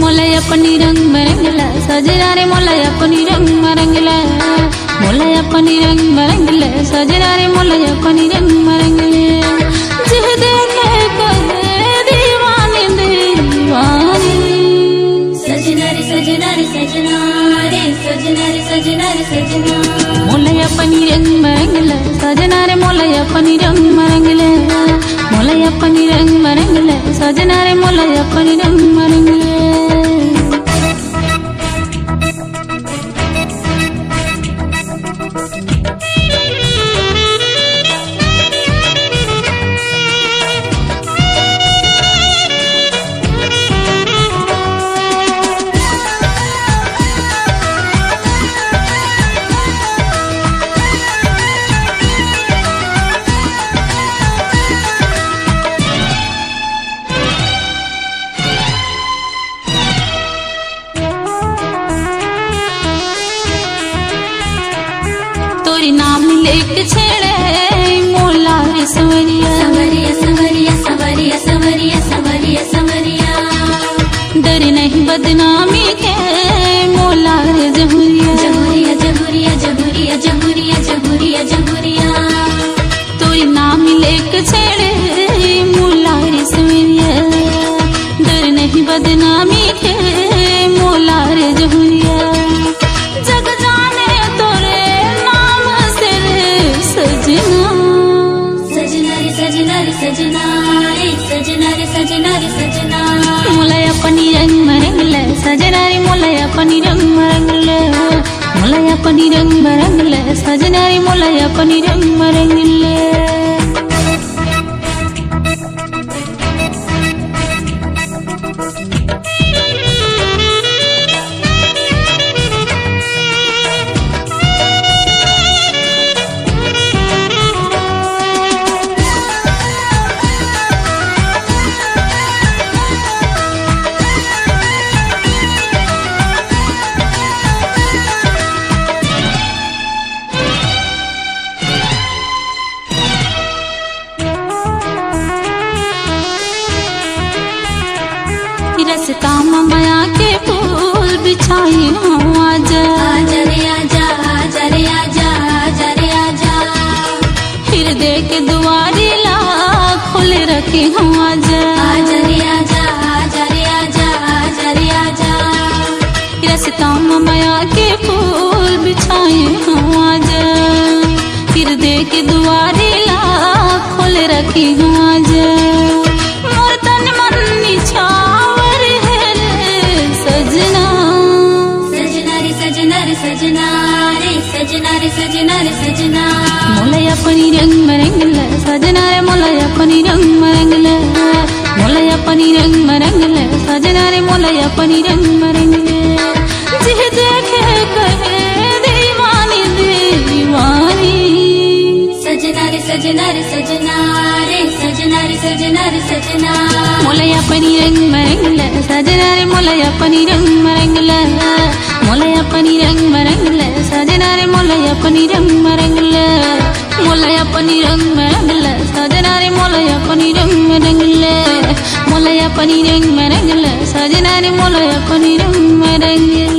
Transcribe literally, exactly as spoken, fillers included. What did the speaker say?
मोला अपनी रंग में रंग ला सजना रे, मोला अपनी रंग में रंग ला, मोला अपनी रंग में रंग ला सजना रे, मोला अपनी रंग में रंग ला। जिह देखे कहे दीवानी दीवानी। सजना रे सजना रे सजना रे सजना रे सजना रे सजना। मोला अपनी रंग में रंग ला सजना रे, मोला अपनी रंग में रंग ला, मोला अपनी रंग में रंग ला सजना रे, मोला अपनी रंग में रंग ला। तोरी नाम लेके छेड़े मोला रे संवरिया। संवरिया, संवरिया, संवरिया, संवरिया, संवरिया, संवरिया। डर नहीं बदनामी के मोला रे जहुरिया। जहुरिया, जहुरिया, जहुरिया, जहुरिया, जहुरिया, जहुरिया। तोरी नाम लेके छेड़े मोला रे संवरिया, डर नहीं बदनामी के मोला रे जहुरिया। जग जाने तोरे नाम से रे सजना। सजना रे सजना रे सजना रे सजना रे सजना रे सजना। मोला अपनी रंग में रंग ले सजना रे, मोला अपनी रंग में रंग ले। मोला अपनी रंग में रंग ले सजना रे, मोला अपनी रंग में रंग ले। रस्ता म मया के फूल बिछाई हूँ, आजा। आजा रे आजा, आजा रे आजा, आजा रे आजा। हिरदे के दुवारी ला खोले रखे हूँ, आजा। आजा रे आजा, आजा रे आजा, आजा रे आजा। रस्ता म मया के फूल बिछाए हूँ, आजा। हिरदे के दुवारी ला खोले रखे हूँ, आजा। मोर तन मन निछावर हे रे सजना। सजना रे सजना रे सजना रे सजना रे सजना रे सजना। मोला अपनी रंग में रंग ले सजना रे, मोला अपनी रंग में रंग ले। मोला अपनी रंग में रंग ले सजना रे, मोला अपनी रंग में रंग ले। जिह देखे कहे दीवानी दीवानी। सजना रे सजना रे सजना रे सजना रे सजना रे सजना। मोला अपनी रंग में रंग ले सजना रे, मोला अपनी रंग में रंग ले। मोला अपनी रंग में रंग ले सजना रे, मोला अपनी रंग में रंग ले। मोला अपनी रंग में रंग ले सजना रे, मोला अपनी रंग में रंग ले। मोला अपनी रंग में रंग ले सजना रे, मोला अपनी रंग में रंग ले।